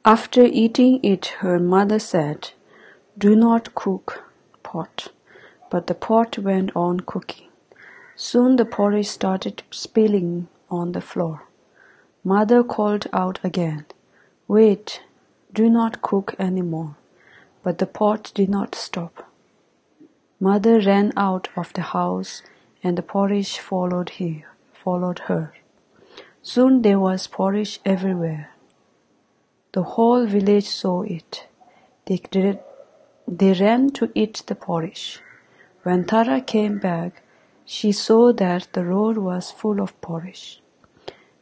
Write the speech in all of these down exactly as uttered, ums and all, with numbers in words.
After eating it, her mother said, "Do not cook pot." But the pot went on cooking. Soon the porridge started spilling on the floor. Mother called out again, "Wait, do not cook anymore." But the pot did not stop. Mother ran out of the house and the porridge followed her, followed her. Soon there was porridge everywhere. The whole village saw it. They, they ran to eat the porridge. When Tara came back, she saw that the road was full of porridge.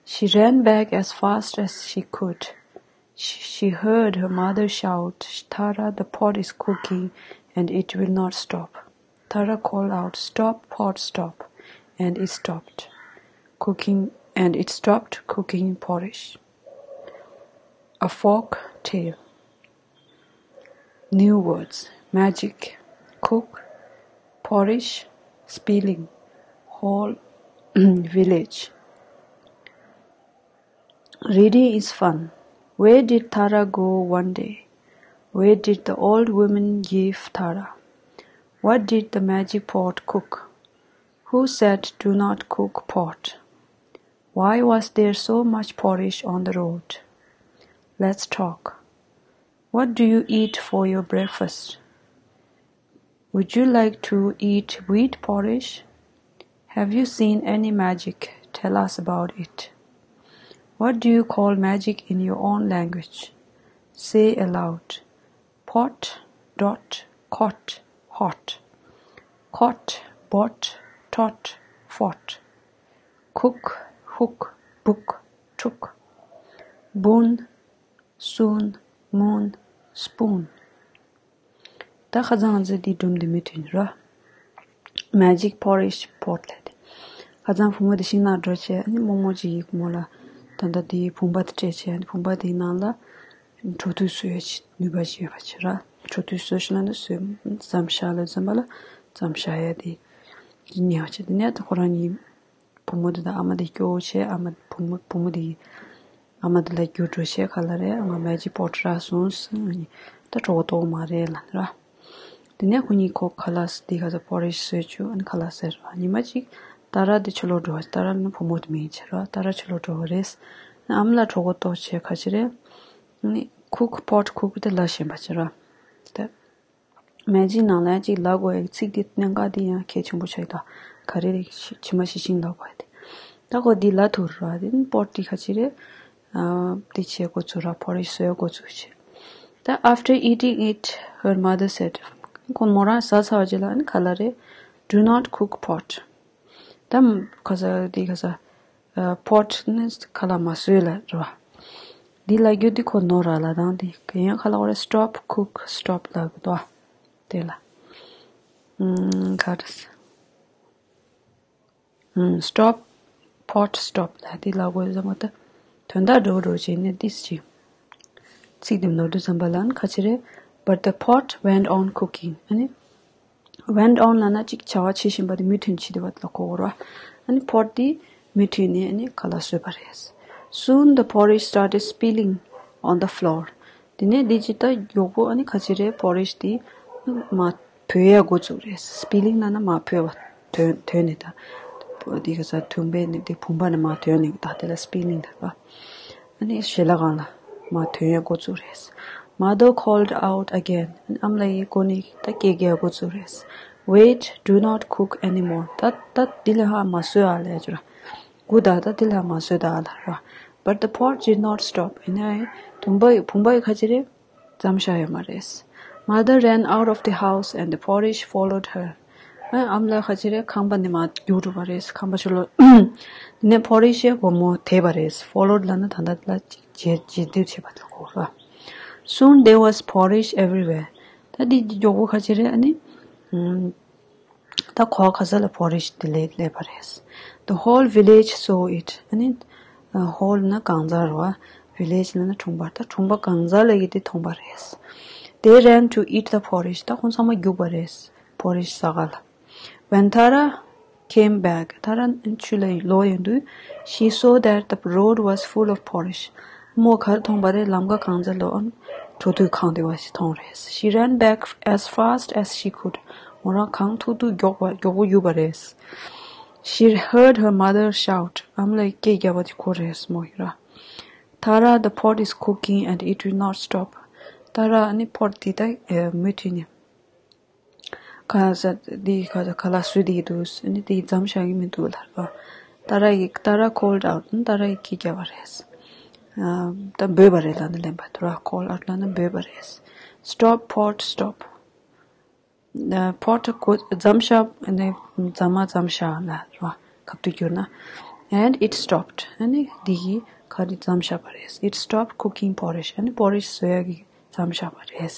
She ran back as fast as she could. She, she heard her mother shout, "Tara, the pot is cooking and it will not stop." Tara called out, "Stop, pot, stop." And it stopped cooking, and it stopped cooking porridge. A folk tale. New words: magic, cook, porridge, spilling, whole village. Reading is fun. Where did Tara go one day? Where did the old woman give Tara? What did the magic pot cook? Who said, "Do not cook pot"? Why was there so much porridge on the road? Let's talk. What do you eat for your breakfast? Would you like to eat wheat porridge? Have you seen any magic? Tell us about it. What do you call magic in your own language? Say aloud. Pot, dot, cot, hot. Cot, bot, tot, fot. Cook, hook, book, took. Boon, soon, moon, spoon. ད་ཁ་སང་ང་ཚོ་འདི་སྒྲུང་འདི་མི་མཐུན་ར། Magic porridge pot ལབ་དེ། ཁ་སང་བུ་མོ་དེ་ཤིང་ནགས་འགྲོ་བྱས་ཨ་ནི་རྨོ་མོ་ཅིག་གིས་བུ་མོ་ལ་ད་ལྟ་འདི་བུམ་པ་དེ་སྤྲད་བྱས་ཨ་ནི་བུམ་པ་དེའི་ནང་ལ་འཕྲོ་མཐུད་བཟོ་ཡ་ཅིག་ནུས་པ་ཅིག་ཡོད་པ་ཅིག་ར། འཕྲོ་མཐུད་བཟོ་ཞིག་ལ་ནི་བཟོས་མཚམས་བཞག་ལ་མཚམས་པ་ལ་མཚམས་བཞག་ཡ་དེ་ཉེ་བ་ཅིག་དེ་ནས་ད་ཁོ་རང་གཉིས། བུ་མོ་དེ་དང་ཨ་མ་དེ་སྐྱོ་བོ་བྱས་ཨ་མ་བུ་མོ་བུ་མོ་དེ་ཨ་མ་དེ་ལ་རྒྱུགས་འགྲོ་བྱས་ག་ལ་རེད། ཨ་མ་magic pot རག་སོང་ཟེར། ད་གྲོད་ཁོག་ལྟོགས་མ་རེད་ལབ་ར། དེ་ནས་ཁོ་གཉིས་ཁོ་ཁ་ལག་དེ་ག་ས་porridge བཟོས་བཅུག་ཨ་ནི་ཁ་ལག་ཟས་ར། ཉི་མ་གཅིག་ཏཱ་ར་དེ་ཕྱི་ལོགས་འགྲོ་བ་ཏཱ་ར་ནི་བུ་མོ་དེ་མིང་བྱས་ར། ཏཱ་ར་ཕྱི་ལོགས་འགྲོ་བ་རེད། ཨ་མ་ལ་གྲོད་ཁོག་ལྟོགས་བྱས་ག་ཅི་རེད། ཨ་ནི་cook pot cook དེ་ལབ་བཞིན་པ་བྱས་ར། ད། Magic ནང་ལ་ཡང་གཅིག་ལབ་དགོས་ཡག་ཚིག་འདི་གནད་འགག་འདི་ཡང་གལ་ཆེན་པོ་ཆགས་ཡོད་ད། ག་རེ་རེད་ཕྱི་མ་ཤི་ཤིང་ལབ་དགོས་ཡ་དེ། ད་ཁོ་འདི་ལབ་ཐུབ་ར་དེ་ནི་པོཊ་འདི་ག་ཅི་རེད། ཨ་འདི་བྱེད་འགོ་ཚུགས་ར་པོ་རིཇ་བཟོས་འགོ་ཚུགས་བྱས། ད་after eating it, her mother said, ཁོ་མོ་རང་ཟ་ཚར་བ་རྗེས་ལ་ཨ་ནི་ག་ལ་རེད། Do not cook pot. ད་ག་ས་འདི་ག་ས་པོཊ་ནི་ཁ་ལག་མ་བཟོས་ལ་རེད་བ། འདི་ལབ་རྒྱུ་འདི་ཁོ་ནོར་ར་ལ་དང་འདི་ག་ཡང་ཁ་ལག་བ་རེད། Stop, cook, stop ལབ་གི་འདུག་བ། དེ་ལ་ཨུམ་ག་རེ་ཟེར། ཨུམ་stop, pot, stop ལ་འདི་ལབ་དགོས་བསམ་པ་ད་དོན་དག་འགྲོ་འགྲོ་བྱས་ནས་འདི་ཅི། ཚིག་འདི་ནོར་འདུག་བསམ་པ་ལ་ནི་ག་ཅི་རེད། But the pot went on cooking. ཨ་ནི། Went on ལབ་ན་གཅིག་བྱ་བ་བྱེད་བཞིན་པ་དེ་མུ་མཐུད་བྱེད་བསྡད་པ་དེ་ལ་གོ་དགོས་རེད་བ། ཨ་ནི་པོཊ་དེ་མུ་མཐུད་ནས་ཨ་ནི་ཁ་ལག་བཟོས་པ་རེད། Soon the porridge started spilling on the floor. དེ་ནས་དེ་ཅི་ད་མགྱོགས་པོ་ཨ་ནི་ག་ཅི་རེད། པོ་རིཇ་དེ་མར་བུད་ཡ་འགོ་བཙུགས་རེད། སྤིལ་ལིང་ལབ་ན་མར་བུད་པ་ཐོན་ཐོན་ནས་ད། དེ་ག་ས་བུམ་པའི་ནི་དེ་བུམ་པ་ནས་མར་ཐོན་ནས་ད་དེ་ལ་སྤིལ་ལིང་ལབ་པ། ཨ་ནི་ཞལ་ལག་སྒང་ལ་མར་ཐོན་ཡ་འགོ་བཙུགས་རེད། Mother called out again. ཨ་མ་ལགས་ཀྱིས་ཁོ་ནི་ད་སྐད་རྒྱག་འགོ་བཙུགས་རེད། Wait, do not cook anymore. ད་ད་འདི་ལས་ལྷག་མ་བཟོས་ཨ་ལབ་ཡ་ཅིག་ར། སྒུག་ད་ད་འདི་ལས་ལྷག་མ་བཟོས་ད་ཨ་ལབ་ར། But the pot did not stop. ཡིན་ནའི་བུམ་པ་བུམ་པ་ཡི་ག་ཅི་རེད། མཚམས་བཞག་ཡོད་མ་རེད། Mother ran out of the house and the porridge followed her. ཨ་ཨ་མ་ལགས་ག་ཅི་རེད། ཁང་པ་ནས་མར་རྒྱུགས་འགྲོ་བ་རེད། ཁང་པ་ཕྱི་ལོགས། དེ་ནས་པོ་རིཇ་བུ་མོ་དེད་པ་རེད། Followed ལབ་ན་ད་ལྟ་ལ་ཅིག་རྗེས་རྗེས་མཐུད་བྱེད་པ་ལ་གོ་ར། Soon there was porridge everywhere. ད་འདི་མགྱོགས་པོ་ག་ཅི་རེད། ཨ་ནི། ཨམ། ད་གོ་ག་ས་ལ་པོ་རིཇ་དེ་ལས་སླེབས་པ་རེད། The whole village saw it. ཨ་ནི། ཧོལ་ན་གང་ཟག་རེད་བ། ཝི་ལེཇ་ལབ་ན་གྲོང་པ། ད་གྲོང་པ་གང་ཟག་ལ་ཡི་དེ་མཐོང་པ་རེད། They ran to eat the porridge. ད་ཁོང་ཚང་མ་རྒྱུགས་པ་རེད། པོ་རིཇ་ཟ་ག་ལ། When Tara came back, ཏཱ་ར་ཆུ་ལ་ལོག་ཡོང་དུས། She saw that the road was full of porridge. མོ་ག་རེ་མཐོང་པ་རེད། ལམ་ཁ་གང་ཚ་ལོ་ཨན་གྲོ་ཐུག་གང་དེ་བ་ཞིག་མཐོང་རེད། She ran back as fast as she could. མོ་རང་གང་ཐུབ་ཐུབ་མགྱོགས་པ་མགྱོགས་པོ་ཡུར་བ་རེད། She heard her mother shout. ཨ་མ་ལགས་སྐད་རྒྱབ་པ་དེ་གོ་རེད་མོ་ཡིས་ར། Tara, the pot is cooking and it will not stop. ཏཱ་ར་ཨ་ནི་ཕོཊ་དེ་ད་མུ་མཐུད་ནས་ག་ས་དེ་ག་ས་ག་ལ་སུ་དེ་འདུག་ཨ་ནི་དེ་མཚམས་བཞག་གི་མི་འདུག་ལ་ར། ཏཱ་ར་ཡིས་ཏཱ་ར་called out. ཏཱ་ར་ཡིས་སྐད་རྒྱབ་པ་རེད། ཨ་ད་འབོད་པ་རེད་ལབ་ན་ལན་པ་དོ་ར། Call out ལབ་ན་འབོད་པ་རེད། Stop, pot, stop. ཕོཊ་གོ་མཚམས་བཞག་ནས་མཚམས་མ་མཚམས་བཞག་ལ་ར་ཁབ་ཏུ་གྱུར་ན། And it stopped. ཨ་ནི་འདི་གི་ཁ་རི་མཚམས་བཞག་པ་རེད། It stopped cooking porridge. ཨ་ནི་པོ་རི་ཇི་བཟོ་ཡ་གི་མཚམས་བཞག་པ་རེད།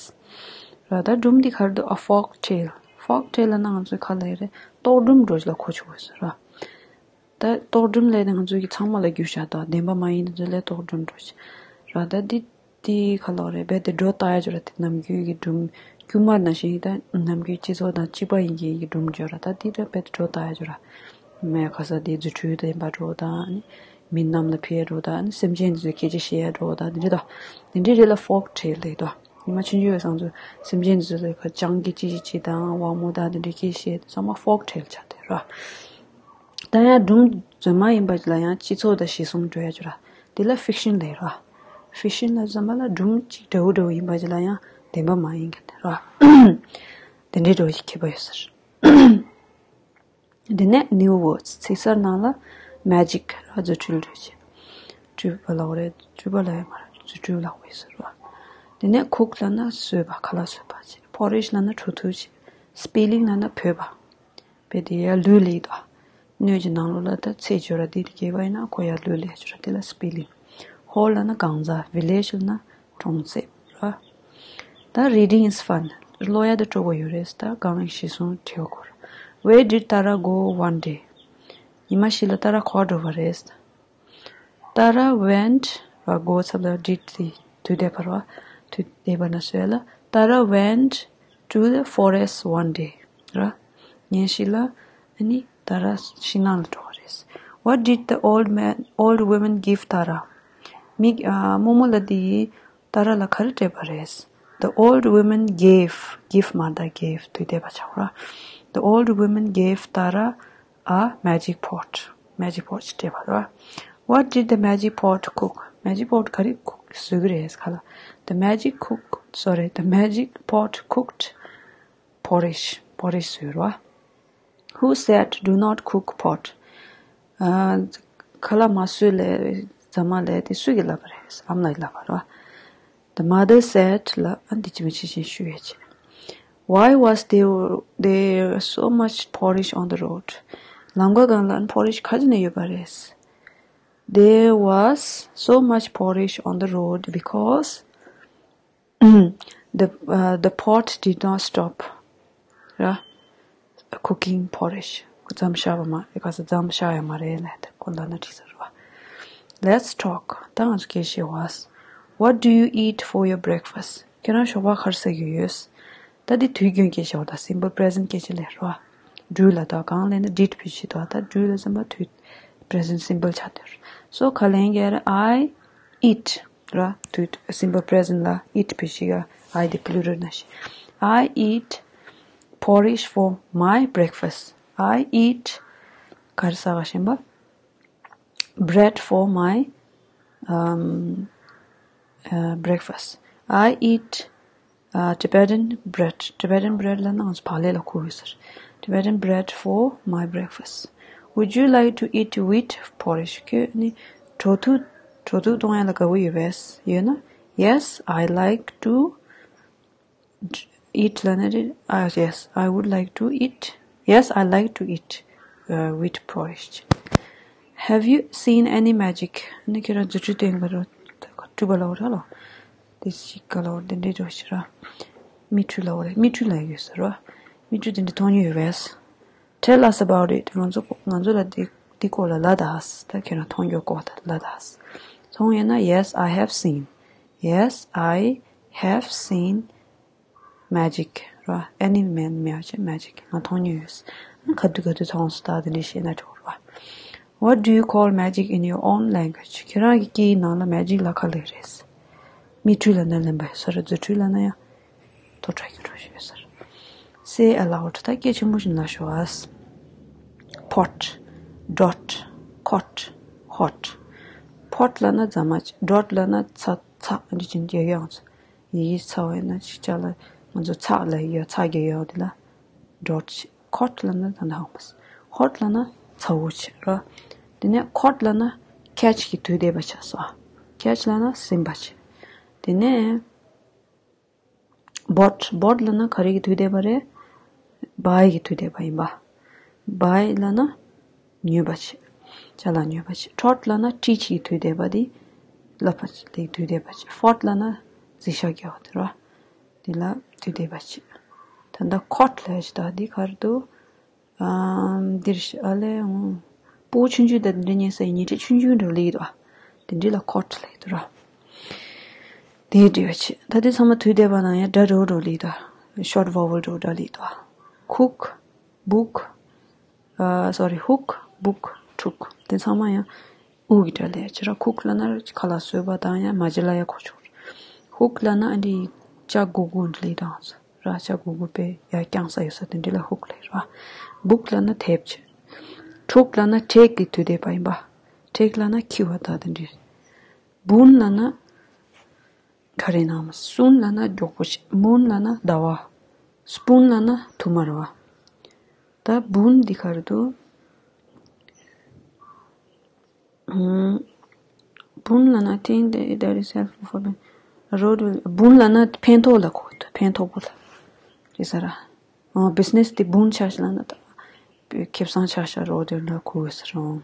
ར་ད་སྒྲུང་འདི་ག་རེ་འདུག A folk tale. Folk tale ལབ་ན་ང་ཚོས་ག་ལབ་ཡ་རེད། རྟོག་སྒྲུང་འདྲ་ཞིག་ལ་གོ་ཆོག་པ་རེད་ར། ད་རྟོག་སྒྲུང་ལས་ནི་ང་ཚོ་གི་ཚང་མ་ལ་བསྒྱུར་བཞག་ད་བདེན་པ་མ་ཡིན་དེ་ཚོ་ལས་རྟོག་སྒྲུང་འགྲོ་ཆེ་ར། ད་འདི་འདི་ག་ལོག་རེད། རྦད་དེ་སྒྲོ་བཏགས་ཡ་ཅོ་ར། དེ་ནམ་རྒྱུན་གྱི་སྒྲུང་རྒྱུན་མ་ནང་བཞིན་ད་ནམ་རྒྱུན་སྤྱི་ཚོགས་དང་སྤྱི་པ་ཡིན་གྱི་ཡི་གི་སྒྲུང་ཅོ་ར། ད་འདི་ད་རྦད་དེ་སྒྲོ་བཏགས་ཡ་ཅོ་ར། མེ་ཁ་ས་དེ་རྫུ་འཕྲུལ་དེ་འབའ་འགྲོ་དང་མི་རྣམས་ལ་ཕེ་འགྲོ་དང་སེམས་ཅན་དེ་ཚོའི་སྐད་ཆ་བཤད་ཡ་འགྲོ་དང་དེ་འདྲ་ད་དེ་འདྲ་རེད་ལ། ཕོག་ཊེལ་ལས་ད་ཉི་མ་ཆུང་ཆུང་ཡོད་སང་ཚོ་སེམས་ཅན་དེ་ཚོ་ལ་ཁ་སྤྱང་ཀི་ཅི་ཅི་ཅི་དང་དབང་མོ་དང་དེ་འདྲའི་སྐད་བཤད་དེ་ཚང་མ་ཕོག་ཊེལ་ཆགས་དེ་ར། ད་ཡང་སྒྲུང་རྫུན་མ་ཡིན་པ་ཅིག་ལ་ཡང་སྤྱི་ཚོགས་དང་གཞི་བཟུང་འགྲོ་ཡ་ཅིག་ར། དེ་ལ་ཕིག་ཤན་ལབ་ར། ཕིག་ཤན་ལབ་ཙམ་པ་ལ་སྒྲུང་གཅིག་འདྲ་བོ་འདྲ་བོ་ཡིན་པ་ཅིག་ལ་ཡང་བདེན་པ་མ་ཡིན་མཁན་དེ་ར། དེ་འདྲའི་འདྲ་བོ་ཞིག་ཁྱད་པར་ཡོད་ས་རེད། དེ་ནས་new words. ཚིག་གསར་ནང་ལ་མེ་ཇིག་ར་རྫུ་འཕྲུལ་འདྲ་བོ་ཅིག་སྤྲུལ་པ་ལབ་རེད། སྤྲུལ་པ་ལབ་ཡ་མ་རེད། རྫུ་འཕྲུལ་ལབ་དགོས་ས་རེད་བ། དེ་ནས་ཁུག་ལབ་ན་བཟོས་པ། ཁ་ལག་བཟོས་པ་ཅིག་པོ་རི་ཇི་ལབ་ན་བྲོ་ཐུག་ཅིག་སི་པི་ལིང་ལབ་ན་བོས་པ། དཔེ་དེ་ཡར་ལུད་ལེགས་དོ། སྣོད་ཀྱི་ནང་ལོགས་ལ་ད་ཚེ་སྦྱོར་ར་དེ་དེ་སྐྱེས་པ་ཡིན་ན་ཁོ་ཡར་ལུད་ལེགས་སྦྱོར་ར་དེ་ལ་སི་པི་ལིང་། ཧོལ་ལབ་ན་གང་ཟག་བི་ལེ་ཇི་ལབ་ན་གྲོང་གསེབ་ར། ད་reading is fun. ཀློག་ཡ་དེ་སྤྲོ་པོ་ཡོད་རེད། ད་གང་ཞིག་སོང་དྲི་བ་སྐོར། Where did Tara go one day? ཉི་མ་ཞིག་ལ་ཏཱ་ར་ག་པར་འགྲོ་བ་རེད། Tara went ར་གོ་ཚབ་ལ་did དེ་དུས་འདས་པ་ར། དུས་འདས་པ་ན་སོས་ལ། Tara went to the forest one day. ར། ཉིན་ཞིག་ལ་ཨ་ནི་ཏཱ་ར་ཤིང་ནགས་ལ་འགྲོ་བ་རེད། What did the old man, old woman give Tara? མི་ཨ་རྨོ་མོ་ལ་དེ་ཡིས་ཏཱ་ར་ལ་ག་རེ་སྤྲད་པ་རེད། The old woman gave, give མ་རེད་ད། gave དུས་འདས་པ་ཆགས་ར། The old woman gave Tara a magic pot. magic pot སྤྲད་པ་ར། What did the magic pot cook? magic pot ག་རེ་ཁུག་བཟོ་གི་རེད་ག་ལ། The magic cook, sorry, the magic pot cooked porridge. པོ་རི་ཇི་བཟོས་ར། Who said do not cook pot? ཨ། ཁ་ལག་མ་བཟོས་ལབ་རྫ་མ་ལབ་དེ་སུ་གིས་ལབ་པ་རེད། ཨ་མ་ལགས་ལབ་པ་ར། The mother said ལ་ཨ་འདི་ཅི་མི་ཅི་ཅི་ཞུ་ཡས་ཅི། Why was there, there so much porridge on the road? ལམ་ཁ་སྒང་ལ་ཨ་པོ་རི་ཇི་ག་ཅི་ནས་ཡོད་པ་རེད། There was so much porridge on the road because the, uh, the pot did not stop ར། cooking porridge. མཚམས་བཞག་པ་མ་རེད། ག་ས་མཚམས་བཞག་ཡ་མ་རེད་ལབ་དེ་ཁོ་ལ་ན་དྲིས་ཟེར་བ། Let's talk. ད་ང་ཚོ་སྐད་བཤད་བ། What do you eat for your breakfast? ཁྱེད་རང་ཞོགས་པ་ག་རེ་ཟ་གི་ཡོད། ད་འདི་དུས་རྒྱུན་སྐད་ཆ་བ་ད་simple present སྐད་ཆ་ལས་ར། do ལ་ད་གང་ལས་ན་did བེད་སྤྱོད་དོ། ད་do ལ་ཙམ་པ་དུས་present simple ཆགས་དེར། So ག་ལན་གྱི་ར། I eat ར། དུས་simple present ལ་eat བེད་སྤྱོད་ག I དེ་plural ན་ཤི། I eat porridge for my breakfast. I eat ག་རེ་ཟ་ག་ཞེན་པ། bread for my um, uh, breakfast. I eat uh, Tibetan bread. Tibetan bread ལ་ནང་བག་ལེབ་ལ་ཁུ་ཡོད་ཟེར། Tibetan bread for my breakfast. Would you like to eat wheat porridge? ཁྱོད་ནི་བྲོ་ཐུག་བྲོ་ཐུག་གཏོང་ཡ་ལ་དགའ་བོ་ཡོད་པས་ཡོད་ན། Yes, I like to eat ལ་ནི་རེད། Ah, yes, I would like to eat. Yes, I like to eat uh, wheat porridge. Have you seen any magic? ནི་ཁྱེད་རང་རྫུ་འཕྲུལ་བསྟན་ག་རོ། སྤྲུལ་པ་ལ་འོ་ར་ལོ། དེ་ཞིག་ག་ལ་འོ་དེ་འདྲའི་འགྲོ་ཞིག་ར། མིག་འཕྲུལ་ལ་འོ་རེད། མིག་འཕྲུལ་ལ་ཡོད་ཟེར་རོ། མིག་འཕྲུལ་དེ་འདྲ་མཐོང་མྱོང་ཡོད་པས། Tell us about it. ང་ཚོ་ང་ཚོ་ལ་འདི་འདི་སྐོར་ལ་ལབ་ད་ཧ་སི། ད་ཁྱེད་རང་མཐོང་རྒྱུ་སྐོར་ད་ལབ་ད་ཧ་སི། མཐོང་ཡོད་ན། Yes, I have seen. Yes, I have seen magic ར། ཨེ་ནི་མེན་མེ་ཆེ་magic ང་མཐོང་མྱོང་ཡོད། ཨ་ག་དུས་ག་དུས་མཐོང་སོང་ད་དེ་འདྲ་བཤད་ན་འགྲིག་ར། What do you call magic in your own language? ཁྱེད་རང་གི་སྐད་ཡིག་ནང་ལ་magic ལ་ག་རེ་ཟེར། མིག་འཕྲུལ་ལབ་ན་གླེན་པ་ཡོད་ས་རེད། རྫུ་འཕྲུལ་ལབ་ན་ཡང་ཐོ་ཁྲག་གི་འགྲོ་ཞིག་ཡོད་ས་རེད། Say aloud. ད་སྐད་ཆེན་པོ་བཞིན་ལབ་ཤོག་ཨ། Pot, dot, cot, hot. Pot ལབ་ན་རྫ་མ་ཅིག dot ལབ་ན་ཚ་ཚ་འདི་ཅིག་རྒྱག་ཡོང་ཚོ། ཡི་ཡི་ཚ་བས་ན་ཅིག་ཅ་ལག་ང་ཚོ་ཚགས་ལ་ཡོད་ཚགས་རྒྱག་ཡོད་འདི་ལ་dot ཅིག Hot ལབ་ན་ད་ནང་མ། Hot ལབ་ན་ཚ་བོ་ཆེ་ར། དེ་ནས་caught ལབ་ན་catch གི་དུས་འདས་པ་ཆགས་སོ། Catch ལབ་ན་ཟིན་པ་ཆེ། དེ་ནས་bought, bought ལབ་ན་ག་རེ་གི་དུས་འདས་པ་རེད། Buy གི་དུས་འདས་པ་ཡིན་པ། Buy ལབ་ན་ཉོས་པ་ཆེ། ཅ་ལག་ཉོས་པ་ཆེ། Trot ལབ་ན་ཊི་ཆི་གི་དུས་འདས་པ་དེ། ལབ་པ་ཆེ་དེ་གི་དུས་འདས་པ་ཆེ། Fought ལབ་ན་གཟིགས་ཞག་རྒྱག་པ་དེ་ར། དེ་ལ་དུས་འདས་པ་ཆེ། ད་ལྟ་caught ལབ་ཡ་ཆེ་ད་འདི་ག་རེ་འདུག་ཨམ། འདིར་ཨ་ལས་འོང་། སྤུ་གུ་ཆུང་ཆུང་དང་འདི་འདྲ་ཉལ་ས་ཡི་ཉལ་ཁྲི་ཆུང་ཆུང་འདྲ་ལེགས་འདུག་དེ་འདྲ་ལ་caught ལེགས་འདུག་ར། དེ་འདྲ་བ་ཆེ། ད་དེ་ཚང་མ་དུས་འདས་པ་ན་ཡང་སྒྲ་འདྲ་འདྲ་ལེགས་འདུག short vowel འདྲ་འདྲ་ལེགས་འདུག cook, book, ཨ། sorry, hook, book, crook དེ་ཚང་མ་ཡང་ཨུ་གི་སྒྲ་ལེགས་ཅི་ར། cook ལབ་ན་ཁ་ལག་བཟོས་པ་དང་ཡང་མ་བྱེད་ལ་ཡང་གོ་ཆོག hook ལབ་ན་ཨ་འདི་ལྕགས་སྒུར་སྒུར་འདྲ་ལེགས་དང་། ར་ལྕགས་སྒུར་སྒུར་པས་ཡར་བརྐྱངས་ས་ཡོད་ས་དེ་འདྲ་ལ་hook ལེགས་ར། book ལབ་ན་དེབ་ཆེ། crook ལབ་ན་crack གི་དུས་འདས་པ་ཡིན་པ། crack ལབ་ན་འཁྱིལ་བ་དང་དེ་འདྲ། boon ལབ་ན་ག་རེ་ནང་མ། soon ལབ་ན་མགྱོགས་པོ་ཆེ། moon ལབ་ན་ཟླ་བ། spoon ལབ་ན་ཐུར་མ་རེད་བ། ད་boon འདི་ག་རེ་འདུག boon ལབ་ན་thing that is helpful for road will boon ལབ་ན་ཕན་ཐོགས་ལ་གོ་ཐུབ། ཕན་ཐོགས་པོ་ལ་རེད་ས་ར། ཨ། business དེ་boon ཆགས་ཤག་ལབ་ན་ད་ཁེ་བཟང་ཆགས་ཤག road will ལ་གོ་ས་ར།